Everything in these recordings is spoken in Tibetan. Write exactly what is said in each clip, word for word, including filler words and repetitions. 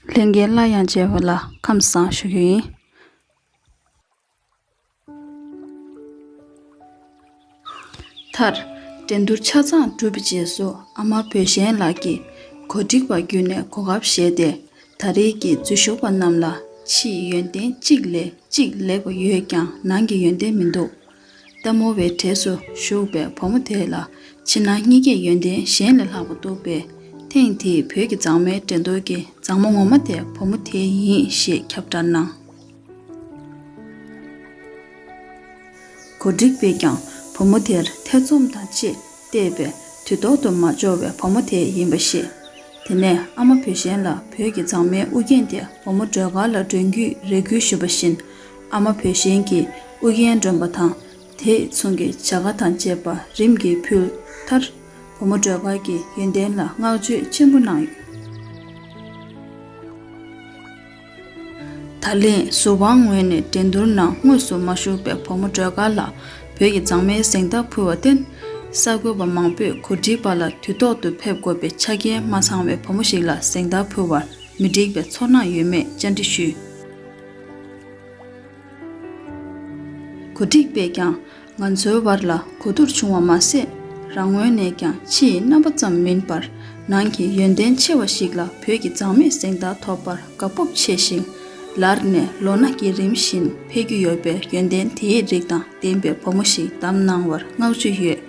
ལྷན་རྒྱས་སླར་ཡང་མཇལ་བ་ལ་ཁམས་བཟང་ཞུ་རྒྱུ་ཡིན། མཐར། འགྲན་བསྡུར་ཆ་ཚང་གྲུབ་པའི་རྗེས་སུ་ཨ་མ་བོད་ཞེན་ལགས་ཀྱིས་གོ་སྒྲིག་པ་བརྒྱུད་ནས་གོ་སྐབས་བཞེས་ཏེ། ད་རེས་ཀྱི་འཛུལ་ཞུགས་པ་རྣམས་ལ་ཕྱིའི་ཡོན་ཏན་གཅིག་ལས་གཅིག་ལེགས་པ་ཡོད་ཀྱང་ནང་གི་ཡོན་ཏན་མི་འདུག་ལྟད་མོ་བའི་གྲས་སུ་ཞུགས་པའི་བུ་མོ་དེ་ལ་ཕྱི་ནང་གཉིས་ཀའི་ཡོན་ཏན་གཞན་ལས་ལྷག་པ་འདུག་པས། ཐེངས་འདིའི་བོད་ཀྱི་མཛངས་མའི་འགྲན་བསྡུར་གྱི་མཛངས་མ་ངོ་མ་དེ་བུ་མོ་དེ་ཡིན་ཞེས་ཁྱབ་བསྒྲགས་གནང་། གོ་སྒྲིག་པས་ཀྱང་བུ་མོ་དེར་ཐེ་ཚོམ་དང་བཅས་བལྟས་པས་དུས་ཐོག་ཏུ་མ་འབྱོར་བའི་བུ་མོ་དེ་ཡིན་པ་ཤེས། དེ་ནས་ཨ་མ་བོད་ཞེན་ལ་བོད་ཀྱི་མཛངས་མའི་དབུ་རྒྱན་དེ་བུ་མོ་སྒྲོལ་དཀར་ལ་སྒྲོན་རྒྱུའི་རེ་སྐུལ་ཞུས་པ་བཞིན། ཨ་མ་བོད་ཞེན་གྱིས་དབུ་རྒྱན་སྒྲོན་པ་དང་། དེ་མཚུངས་ཀྱི་བྱ་དགའ་དང་བཅས་པ་རིམ་གྱིས་ཕུལ་མཐར། བུ་མོ་སྒྲོལ་དཀར་གྱི་ཡོན་ཏན་ལ་བསྔགས་བརྗོད་ཆེན་པོ་གནང་ཡོད། ད་ལན་ཟུར་དཔང་ངོས་ནས་འགྲན་བསྡུར་ནང་དངོས་སུ་མ་ཞུགས་པའི་བུ་མོ་སྒྲོལ་དཀར་ལ་བོད་ཀྱི་མཛངས་མའི་གཟེངས་རྟགས་ཕུལ་བར་བརྟེན། གསར་འགོད་པ་མང་པོས་གོ་སྒྲིག་པ་ལ་དུས་ཐོག་ཏུ་ཕེབས་དགོས་པའི་ཆ་རྐྱེན་མ་ཚང་བའི་བུ་མོ་ཞིག་ལ་གཟེངས་རྟགས་ཕུལ་བར་མི་འགྲིག་པའི་ཚོར་སྣང་ཡོད་མེད་བཅར་འདྲི་ཞུས། གོ་སྒྲིག་པས་ཀྱང་ང་ཚོའི་བར་ལ་གོ་བསྡུར་བྱུང་བ་མ་ཟད། རང་ངོས་ནས་ཀྱང་ཕྱིའི་རྣམ་པ་ཙམ་མིན་པར་ནང་གི་ཡོན་ཏན་ཆེ་བ་ཞིག་ལ་བོད་ཀྱི་མཛངས་མའི་གཟེངས་རྟགས་ཐོབ་པར་དགའ་སྤོབས་ཆེ་ཞིང་། ལར་ནས་ལོ་ན་བགྱི་རིམ་བཞིན་འཕེལ་རྒྱུ་ཡོད་པའི་ཡོན་ཏན་དེའི་རིགས་དང་ལྡན་པའི་བུ་མོ་ཞིག་བདམས་གནང་བར་བསྔགས་བརྗོད་ཡོད།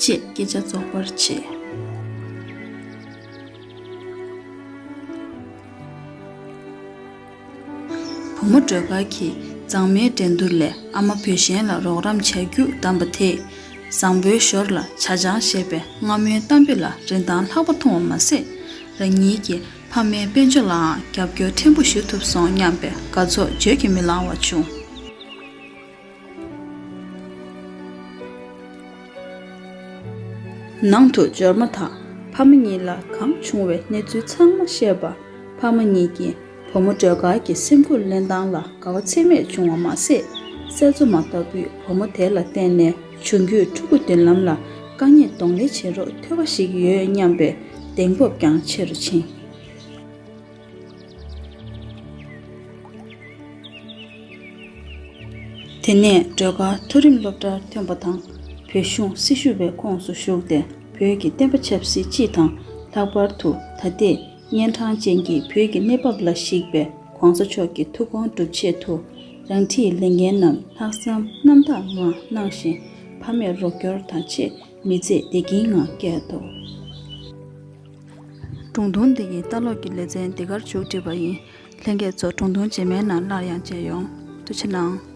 ཅེས་སྐད་ཆ་རྫོགས་པར་བྱས། བུ་མོ་སྒྲོལ་དཀར་གྱིས་མཛངས་མའི་འགྲན་བསྡུར་ལས་ཨ་མ་བོད་ཞེན་ལ་རོགས་རམ་བྱ་རྒྱུ་བདམས་པ་དེས། བཟང་པོའི་ཞོར་ལ་བྱ་ཆང་བཞེས་པའི་རྔ་མོང་གཏམ་དཔེ་ལ་རིན་ཐང་ལྷག་པ་མཐོང་བ་མ་ཟད། རང་ཉིད་ཀྱི་ཕ་མའི་དཔལ་འབྱོར་ལའང་རྒྱབ་སྐྱོར་ཕྲན་བུ་ཞུ་ཐུབ་སོང་སྙམ་པའི་དགའ་ཚོར་བརྗོད་ཀྱིས་མི་ལང་བ་བྱུང་། ནང་དུ་འབྱོར་མ་ཐག་ཕ་མ་གཉིས་ལ་གང་བྱུང་བའི་གནས་ཚུལ་ཚང་མ་བཤད་པར། ཕ་མ་གཉིས་ཀྱིས་བུ་མོ་སྒྲོལ་དཀར་གྱི་སེམས་ཁུར་ལེན་སྟངས་ལ་དགའ་བ་ཚད་མེད་བྱུང་བ་མ་ཟད། གསལ་བཟོ་མ་ལྟ་བུས་བུ་མོ་དེ་ལ་བརྟེན་ནས་འབྱུང་འགྱུར་ཕྲུ་གུ་མདུན་ལམ་ལ་དཀའ་ངལ་གདོང་ལེན་བྱེད་རོགས་ཐུབ་པ་ཞིག་ཡོད་སྙམ་པའི་གདེང་སྤོབས་ཀྱང་ཆེ་རུ་ཕྱིན། དེ་ནས་སྒྲོལ་དཀར་མཐོ་རིམ་སློབ་གྲྭར་ཐོན་པ་དང་། བོད་གཞུང་སྲི་ཞུ་བའི་ཁོངས་སུ་ཞུགས་ཏེ། བོད་ཀྱི་བསྟན་པ་ཆབ་སྲིད་སྤྱི་དང་། ལྷག་པར་དུ་ད་ལྟའི་གཉན་འཕྲང་ཅན་གྱི་བོད་ཀྱི་གནས་བབ་ལ་གཞིགས་པའི་༸གོང་ས་མཆོག་གི་ཐུགས་དགོངས་སྒྲུབ་ཆེད་དུ། རང་འཁྲིའི་ལས་འགན་རྣམས་ལྷག་བསམ་རྣམ་དག་ངང་གནང་བཞིན། ཕ་མས་རོགས་སྐྱོར་དང་བཅས་མི་ཚེ་བདེ་སྐྱིད་ངང་བསྐྱལ་ཏོ། སྒྲུང་ཐུང་འདི་ཡི་ལྟ་ཀློག་གི་ལེ་ཚན་འདི་གར་མཇུག་བསྒྲིལ་བ་ཡིན། ལྷན་རྒྱས་ཚོ་སྒྲུང་ཐུང་རྗེས་མའི་ནང་སླར་ཡང་མཇལ་ཡོང་། ཐུགས་རྗེ་གནང་།